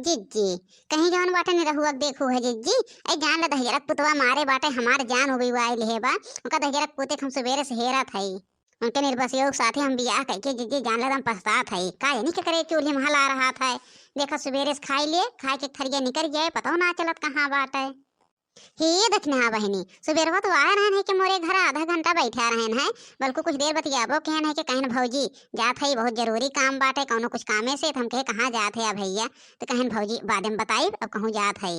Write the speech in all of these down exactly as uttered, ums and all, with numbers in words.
जिज्जी, कहीं जौन बाटे निरहुआ के देखू है जिज्जी। ए जान ले दहिजरक पुतवा मारे बाटे, हमार जान उबिवाई लिहे बा। उनका दहिजरक पुते के हम सुबेरे से हेरत हई। उनके निर्बसियो के साथे हम बियाह कइके जिज्जी जान ले एकदम पछतात हई। का जानी के करे के उल्ही महल आ रहा था। देखा सुबेरे से खाई लिए, खाए के थरिया निकर गए, पता ना चलत कहाँ बाटे। हे दखिनहा बहिनी, सुबेरवा तो आए रहन है कि मोरे घर आधा घंटा बैठा रहन है, बल्कि कुछ देर बतियाबो कहन है कि कहन भौजी जात है, बहुत जरूरी काम बाटे, कौनो कुछ कामे से। त हम कहे कहाँ जात है भैया, तो कहन भौजी बादे में बताई, अब कहूँ जात है।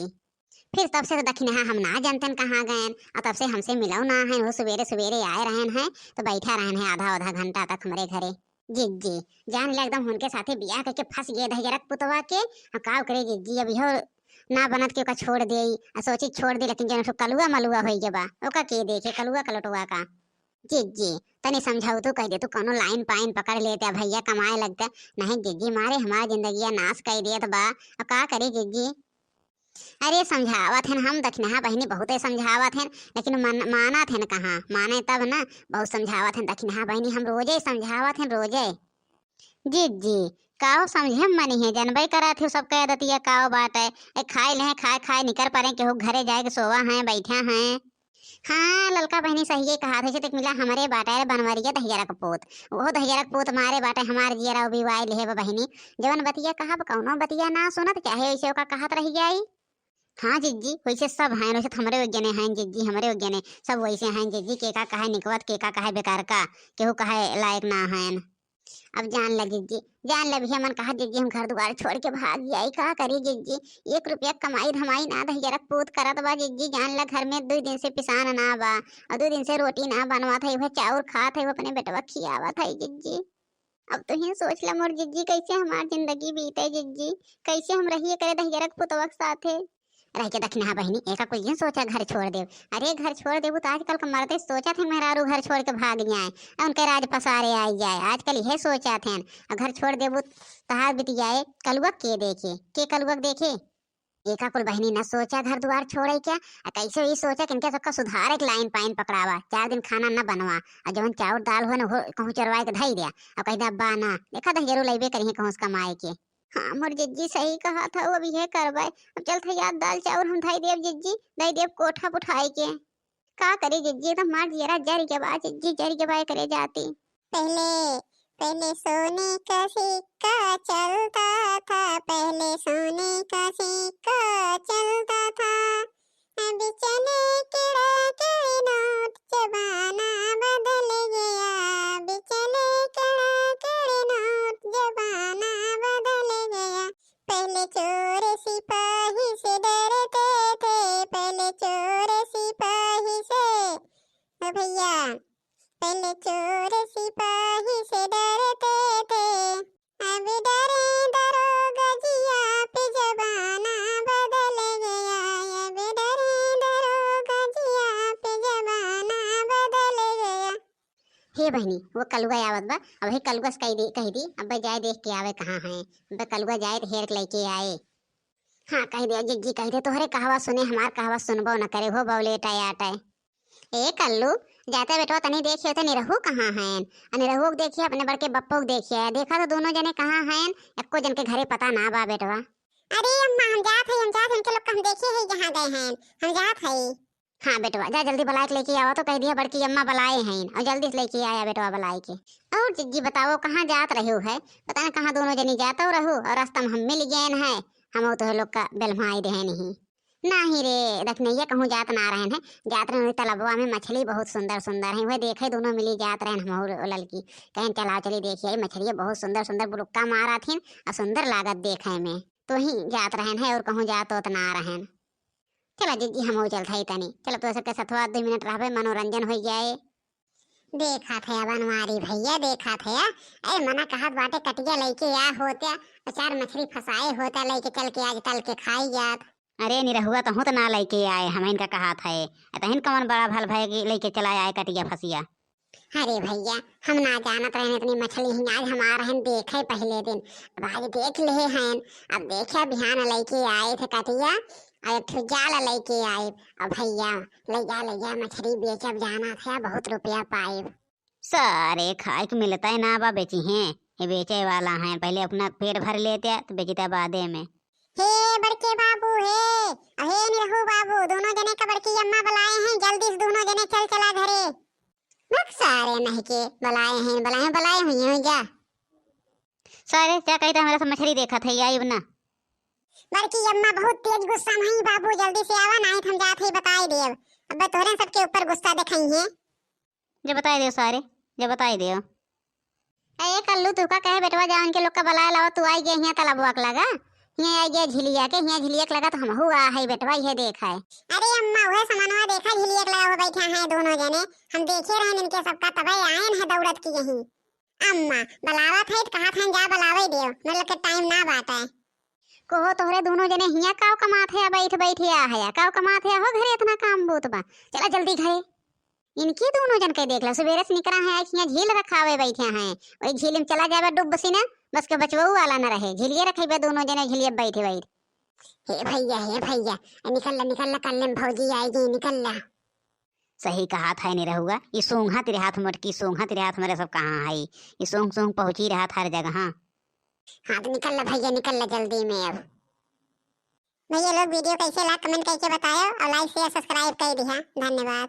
फिर तब से तो दखिनहा हम ना जानतन कहाँ गयन, और तब से हमसे मिलो ना है। वो सुबेरे सुबेरे आए रहन है, तो बैठा रहन है आधा आधा घंटा तक हमरे घरे। जिज्जी, जान ले एकदम उनके साथे बियाह करके फंस गए दहिजरक पुतवा के। अब का करे जिज्जी, अब इहो ना बनत के ओका छोड़ देई। आ सोची छोड़ दे, लेकिन जौन सो कलुआ मलुआ होई गए बा, ओका के देखे, कलुआ कलटुआ का। जिज्जी, तनी समझाऊ तू, कह दे तू कौनो लाइन पाइन पकड़ लेते, भैया कमाए लगते। नहीं जिज्जी, मारे हमार जिंदगिया नाश कर देत बा। अब का करी जिज्जी? अरे समझावत हन हम दखिनहा बहिनी, बहुते समझावत हन, लेकिन मन, मानत हन कहाँ, माने तब ना। बहुत समझावत हन दखिनहा बहिनी, हम रोजे समझावत हन, रोजे। जिज्जी, काओ समझे मनी है, जनबे करत ही सबके आदतिया काओ बाटे। ए खाए ले हैं, खाए खाए निकर परे, केहू घरे जाए के सोवा हैं, बैठा हैं। हाँ, ललका बहिनी सहिए कहा थे, से तक मिला हमरे बाटे रे बनवरिया दहिजरक पूत। ओहो दहिजरक पूत मारे बाटे, हमार जियरा उबिवाई लिहे बा बहिनी। जवन बतिया कहब कौनो बतिया ना सुनत, चाहे वैसे ओका कहत रह जाई। हाँ जिज्जी, वैसे सब हैं, वैसे तो हमरे ओजने हैं जिज्जी, हमरे ओजने सब वैसे हैं जिज्जी। के का कहे निकवत, के का कहे बेकार का, केहू कहे लायक ना हैं। अब जान ल जिज्जी, जान ल भैया, मन कहा जिज्जी हम घर दुआर छोड़ के भाग जाई, का करी जिज्जी? एक रुपया कमाई धमाई ना दहिजरक पूत करत बा जिज्जी। जान ल घर में दुई दिन से पिसान ना बा और दुई दिन से रोटी ना बनवत है, वह चाउर खात है, वो अपने बेटवा खियावत है जिज्जी। अब तू ही सोच ल मोर जिज्जी, कैसे हमार जिंदगी बीते जिज्जी, कैसे हम रहिए करे दहिजरक पुतवा के साथे। रह के दखिनहा बहिनी, एका कुछ दिन सोचा घर छोड़ देव। अरे घर छोड़ देबू तो आजकल के मर्दे सोचत हैं मेहरारू घर छोड़ के भाग जाए, आ उनके राज पसारे आई जाए, आजकल यह सोचत हैं। आ घर छोड़ देबू तहार बिटिया कलुआ के देखे, के कलुआ के देखे? एका कुल बहिनी न सोचा घर दुआर छोड़े क्या, आ कैसे ही सोचा कि इनके सबका सुधारे के लाइन पाइन पकड़ावा, चार दिन खाना न बनवा, आ जवन चाउर दाल हो न हो कहूँ चोरवाए के धई द्या, आ कह द्या बा ना, देखा दहिजरू लइबे करिहे कहूँ से कमाए के। हाँ मोर जिज्जी सही कहा था, अब यह करबे। अब चल थे यार दाल चाउर हम धई देब जिज्जी, धई देब कोठा पुठाई के। का करी जिज्जी, तो हमार जियरा जर के बा जिज्जी, जर के बा करे जाती। पहले, पहले सोने का सिक्का चलता था, पहले सोने का सिक्का चलता था। अब चले कड़ा कड़ी नोट, जमाना बदल गया। अब चले कड़ा कड़ी नोट, जमाना बदल गया। पहले चोर सिपाही से डरते थे, पहले चोर सिपाही से। ओ भैया, पहले चोर सिपाही से डरते थे, अब डरे दरोगा जी आप, जमाना बदल गया। अब डरे दरोगा जी आप, जमाना बदल गया। हे बहिनी, वो कलुआ आवत बा, अब हे कलुआ से कह दी, कह दी, अब जाए देख के आवे कहाँ है। अब कलुआ जाए तो हेर के लेके आए। हाँ कह दे जिज्जी, कह दे, तोहरे कहवा सुने, हमार कहवा सुनबो न करे हो बौले टाया टाय। ए कल्लू, जाते बेटवा तनी देखियो तो निरहू कहाँ हैं? आ निरहू के देखिए, अपने बड़के बप्पो के देखिए, देखा तो दोनों जने कहाँ हैं? एको जन के घरे पता ना बा बेटवा। अरे अम्मा, हम जात है, हम जात है, इनके लोग का हम देखे है, यहाँ गए हैं, हम जात है। हाँ बेटवा, जा जल्दी बुलाए के लेके आवा, तो कह दिया बड़की अम्मा बुलाए हैं, और जल्दी से लेके आया बेटवा बुलाए के। और जिज्जी बताओ, कहाँ जात रहे हो है? पता ना कहाँ दोनों जनी जातो रहो, और रास्ता में हम मिल गए हैं, हम तो लोग का बेलमाई दे नहीं। नाही रे दखिनैया, कहूँ जात ना रहन है, जात रहन वही तलबवा में मछली बहुत सुंदर सुंदर है, वह देखे दोनों मिली जात रहन हम और ललकी। कहन चलाओ चली देखिए, मछलिया बहुत सुंदर सुंदर बुलुक्का मारा थिन और सुंदर लागत देखे में। तो ही जात रहन है और कहूँ जात होत ना रहन। चला जिज्जी, हम चलत है तनी, चला तो सबके सथवा दो मिनट रहबे, मनोरंजन हो जाए। देखा थे बनवारी भैया, देखा थे, ए मना कहत बाटे कटिया लेके आ होत्या, और चार मछली फंसाए होत्या, लेके चल के आज तल के खाई जात। अरे निरहुआ, तहूँ तो ना लेके आए, हम इनका कहा थे, तहिन कौन बड़ा भल भय कि लेके चला आए कटिया फंसिया। अरे भैया, हम ना जानत रहन इतनी मछली ही, आज हमार रहन देखे पहले दिन, अब आज देख ले हैं। अब देखा बिहान लेके आए थे कटिया, और एक ठो जाल लेके आए। अब भैया, ले जा, ले जा, मछली बेचब जाना थे, बहुत रुपया पाए। सारे खाए के मिलता ही ना बा, बेची हैं, ये बेचे वाला हैं, पहले अपना पेट भर लेते तो बेचते बादे में। हे बड़के बाबू, हे, अहे निरहू बाबू, दोनों जने का बड़की अम्मा बुलाए हैं, जल्दी से दोनों जने चल चला घरे। बक सारे नहीं के बुलाए हैं, बुलाए हैं, बुलाए हुई हैं जा। सारे क्या कहता, हमारा सब मछली देखत है, आइब ना। बड़की अम्मा बहुत तेज गुस्सा में ही बाबू, जल्दी से आवा, नहीं तो हम जात ही बताई देब। अब तोरे सबके ऊपर गुस्सा दिखाई है। जब बताई देव सारे, जब बताई देव। ए कल्लू, तू का कहे बेटवा, जा उनके लोग का बुलाए लावा, तू आई गया हियाँ तलबुआ के लगा, हियाँ आई गया झिलिया के, हियाँ झिलिया के लगा तो हमहू आ है बेटवा, ये देख है। अरे अम्मा, वह समनवा देखा झिलिया के लगा, वो बैठा है दोनों जने, हम देखे रहे इनके सबका, तबे आए हैं दौड़त की यहीं। अम्मा, बुलावत है तो कहा था जा बुलावे देव, मतलब के टाइम ना बात है। कोहो तोहरे दोनों जने हियाँ काव कमात है, बैठ बैठ या है, काव कमात है हो घरे इतना काम बूत बा, चला जल्दी घरे। इनकी दोनों जन के देख ला, सुबेरे से निकरा है, आज हियाँ झील रखावे बैठे हैं, वही झील में चला जाबे डुब्बसी ना, बस के बचवऊ वाला न रहे, झिलिये रखेबे दोनों जने, झिलिये बैठे बैठ। हे भैया, हे भैया, निकल ला, निकल ला, कल्ले में भौजी आएगी, निकल ला। सही कहा था निरहुआ, ई सूंघत रहा था मोटकी, सूंघत रहा था मेरे सब कहाँ है, ई सूंघ सूंघ पहुँची रहा था हर जगह। हाँ तो निकल ला भैया, निकल ला जल्दी में अब। भैया लोग video कैसे ला comment करके बतायो और like share subscribe कर दिया। धन्यवाद।